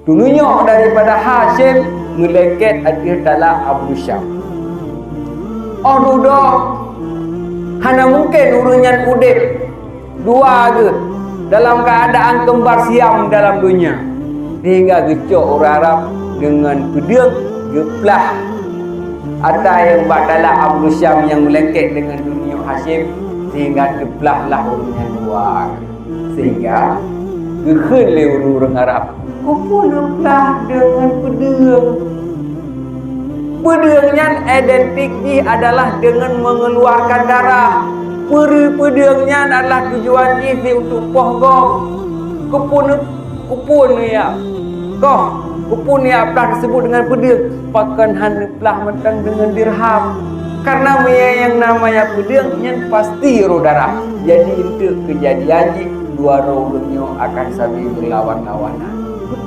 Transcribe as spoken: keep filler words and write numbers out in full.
Tununyok daripada Hasyim meulengket ateueh tala Abdul Syam. Oh dudoe, hana mungken ureuëng nyan udeb dua geuh dalam keuadaan keumbar siam dalam donya, sehingga geucok ureuëng Arab deungon peudeueng geuplah ata nyang bak tala Abdul Syam nyang meulengket deungon tununyok Hasyim, sehingga teuplahlah ureuëng nyan dua geuh. Sehingga geukheun lé ureuëng Arab, "Keupeue neuplah deungon peudeueng?" Peudeueng nyan identik jih adalah deungon mengeluarkan darah. Peureuée peudeueng nyan adalah tujuan jih di untuk poh gob. Keupeue neu-, keupeue neuyak koh, keupeue neuyak plah teusebut deungon peudeueng, pakon hana plah mantong deungon dirham. Karena meunyo nyang namanya peudeueng nyan pasti roh darah. Jadi, untuk keujadian jih, dua droe ureuëng nyoe akan sabe beulawan-lawanan.